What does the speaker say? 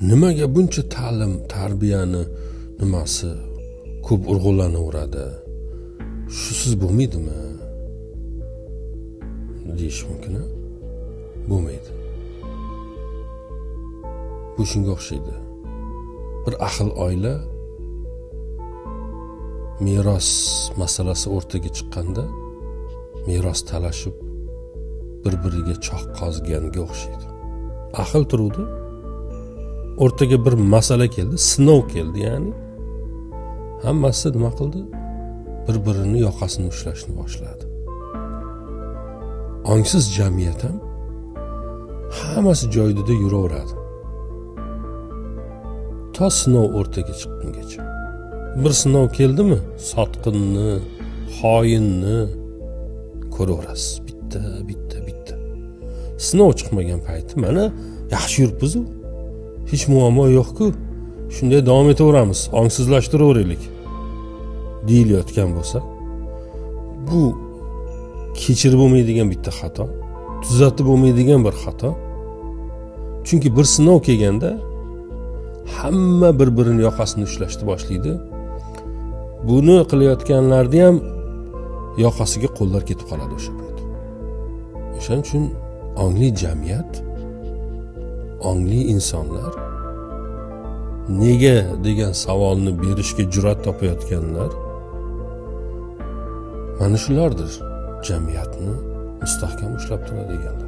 Nimaga buncha ta'lim, tarbiyani nimasi ko'p urg'ulanaveradi? Shusiz bo'lmaydimi? Deyish mumkin, a? Bo'lmaydi. Bu shunga o'xshaydi. Bir ahil oila meros masalasi o'rtaga chiqqanda meros talashib bir-biriga choq qozganga o'xshaydi. Ahil turuvdi, o'rtaga bir masala keldi, sinov keldi, ya'ni hammasi nima qildi? Bir-birini yoqasini ushlashni boshladi. Ongsiz jamiyat ham hammasi joyida yuraveradi. To sinov o'rtaga chiqqungacha. Bir sinov keldimi, sotqinni, xoinni ko'raverasiz. Bitta, bitta, bitta. Sinov chiqmagan payti mana yaxshi yuribmiz-u. Hech muammo yo'q-ku. Shunday davom etaveramiz, ongsizlashtiraveraylik deyilayotgan bo'lsa, bu kechirib bo'lmaydigan bitta xato, tuzatib bo'lmaydigan bir xato. Chunki bir sinov kelganda hamma bir-birini yoqasini ushlashni boshlaydi. Buni qilayotganlarni ham yoqasiga qo'llar ketib qoladi o'sha payt. O'shaning uchun ongli jamiyat, ongli insonlar nega degan savolni berishga jur'at topayotganlar mana shulardir jamiyatni mustahkam ushlab turadiganlar.